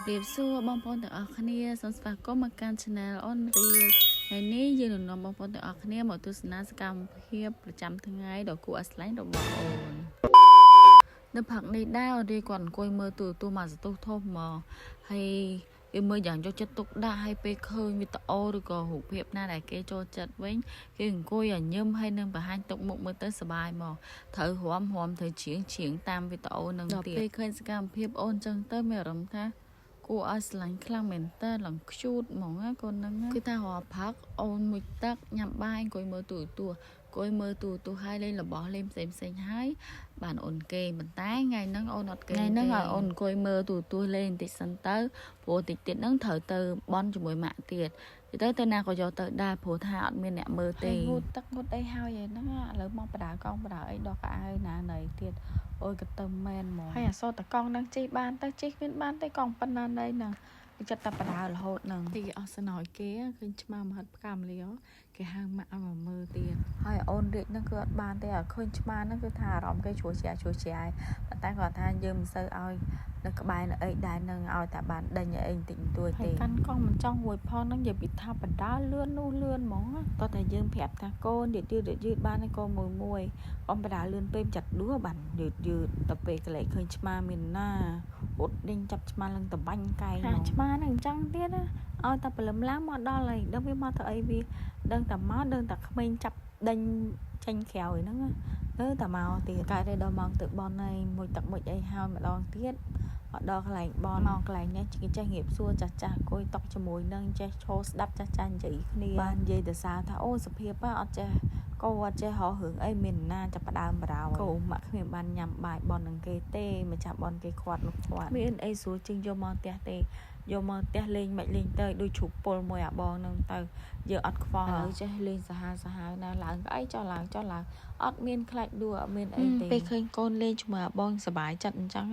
ជម្រាបសួរបងប្អូនទាំងអស់គ្នាសូមស្វាគមន៍មកកាន់ Channel អូនរាជថ្ងៃនេះយើងនឹងនាំបងប្អូនទាំងអស់គ្នាមកទស្សនាសកម្មភាពប្រចាំថ្ងៃដ៏គួរឲ្យស្រឡាញ់របស់អូននៅផឹកនេះដែរអូនរាជគាត់អង្គុយមើលទូរទស្សន៍មកសន្ទុះធំមកហើយវាមើលយ៉ាងយកចិត្តទុកដាក់ហើយពេលឃើញវីដេអូឬក៏រូបភាពណាដែលគេចូលចិត្តវិញគេអង្គុយឲ្យញឹមហើយនឹងបង្ហាញទុកមុខមើលទៅសប្បាយមកត្រូវរាំរាំត្រូវច្រៀងច្រៀងតាមវីដេអូនឹងទៀតពេលឃើញសកម្មភាពអូនចឹងទៅមានអារម្មណ៍ថាគួរឲ្យស្រឡាញ់ខ្លាំងមែនតើឡើងខ្ជូតហ្មងណាកូនហ្នឹងគឺថារាល់ផឹកអូនមួយទឹកញ៉ាំបាយអង្គុយមើលទូរទស្សន៍អង្គុយមើលទូរទស្សន៍ហើយលេងរបស់លេងផ្សេងផ្សេងហើយបានអូនគេងប៉ុន្តែថ្ងៃហ្នឹងអូនអត់គេងថ្ងៃហ្នឹងឲ្យអូនអង្គុយមើលទូរទស្សន៍លេងបន្តិចសិនទៅព្រោះតិចទៀតហ្នឹងត្រូវទៅបន់ជាមួយម៉ាក់ទៀតទៅទៅណាក៏យកទៅដែរព្រោះថាអត់មានអ្នកមើលទេ ងូតទឹកងូតអីហើយហ្នឹងឥឡូវមកបដាកង់បដាអីដោះកៅអៅណាណីទៀតអូយកទៅមែនហ្មងហើយអាសូរតកង់ហ្នឹងជិះបានទៅជិះគ្មានបានទេកង់ប៉ុណ្ណាណីហ្នឹងចិត្តតែបដារហូតហ្នឹង ទីអស់ស្នយគេឃើញឆ្មាមហិតផ្កាមលាគេហៅម៉ាក់ឲ្យមកមើលទៀត ហើយអូនរាជហ្នឹងគឺអត់បានទេឲ្យឃើញឆ្មាហ្នឹងគឺថាអារម្មណ៍គេជ្រួជ្រាជ្រួជ្រាប៉ុន្តែគាត់ថាយើងមិនសូវឲ្យនៅក្បែរនៅអីដែរនឹងឲ្យតែបានដេញអីបន្តិចបន្តួចទេកាន់កង់មិនចង់រួចផងហ្នឹងនិយាយពីថាបដាលឿននោះលឿនហ្មងតោះតែយើងប្រាប់ថាកូនយឺតយឺតយឺតបានហើយកូនមួយមួយកុំបដាលឿនពេកចាត់ដួបានយឺតយឺតទៅពេលកលែកឃើញឆ្មាមានណារត់ដេញចាប់ឆ្មាឡើងតបាញ់កែងឆ្មាហ្នឹងអញ្ចឹងទៀតណាឲ្យតែព្រលឹមឡើងមកដល់ហើយដឹងវាមកទៅអីវាដឹងតែមកដឹងតែក្មេងចាប់ដេញចេញក្រោយហ្នឹងទៅតែមកទៀតកើតได้ដល់ម៉ោងទៅបនហើយមួយទឹកមួយអីហើយម្ដងទៀតមកដល់កន្លែងបនមកកន្លែងនេះគេចេះរៀបសួរចាស់ចាស់អង្គុយតុកជាមួយនឹងចេះឈរស្ដាប់ចាស់ចាស់និយាយគ្នាបាននិយាយទៅសារថាអូសភាពអត់ចេះកោអត់ចេះរករឿងអីមានណាចាប់ផ្ដើមបរោកោម៉ាក់គ្មានបានញ៉ាំបាយបននឹងគេទេម្ចាស់បនគេខាត់នោះខាត់មានអីស្រួលជាងយកមកផ្ទះទេយកមកផ្ទះលេងមិនលេងទៅដូចជ្រូកពុលមួយអាបងនឹងទៅយើងអត់ខ្វល់ឥឡូវចេះលេងសាហាវសាហាវណាឡើងក្អីចោះឡើងចោះឡើងអត់មានខ្លាចដួលអត់មានអីទេពេលឃើញកូនលេងជាមួយអាបងសប្បាយចិត្តអញ្ចឹង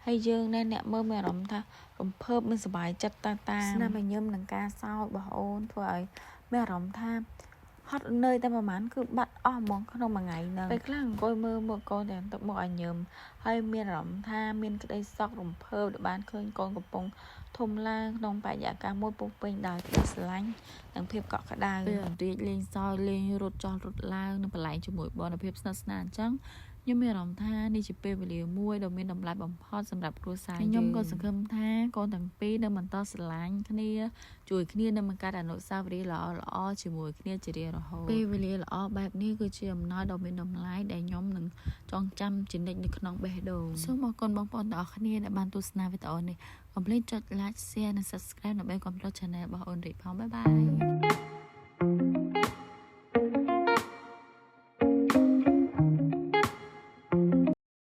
ហើយយើងណែអ្នកមើលមានអារម្មណ៍ថារំភើបមានសប្បាយចិត្តតាតាមស្នាមញញឹមនឹងការសោយរបស់អូនធ្វើឲ្យមានអារម្មណ៍ថាហត់នឿយតែប្រហែលគឺបាត់អស់ហ្មងក្នុងមួយថ្ងៃហ្នឹងពេលខ្លះអង្គុយមើលមកកូនទាំងទឹកមុខឲ្យញឹមហើយមានអារម្មណ៍ថាមានក្តីសុខរំភើបដែលបានឃើញកូនកំពុងធំឡើងក្នុងបរិយាកាសមួយពោពេញដោយក្តីស្រឡាញ់និងភាពកក់ក្ដៅ ពេលអន្រាជលេងសើចលេងរត់ចោះរត់ឡើងនិងបន្លែងជាមួយបនភាពស្និទ្ធស្នាលអញ្ចឹងខ្ញុំមានអារម្មណ៍ថានេះជាពេលវេលាមួយដ៏មានតម្លៃបំផុតសម្រាប់គ្រួសារខ្ញុំក៏សង្ឃឹមថាកូនទាំងពីរនឹងបន្តស្រឡាញ់គ្នាជួយគ្នានឹងបង្កើតអនុស្សាវរីយ៍ល្អៗជាមួយគ្នាជារៀងរហូតពេលវេលាល្អបែបនេះគឺជាអំណោយដ៏មានតម្លៃដែលខ្ញុំនឹងចងចាំជានិច្ចនៅក្នុងបេះដូងសូមអរគុណបងប្អូនទាំងអស់គ្នាដែលបានទស្សនាវីដេអូនេះកុំភ្លេចចុច like, share និង subscribe ដើម្បីគាំទ្រ channel របស់អូនរីផង bye bye.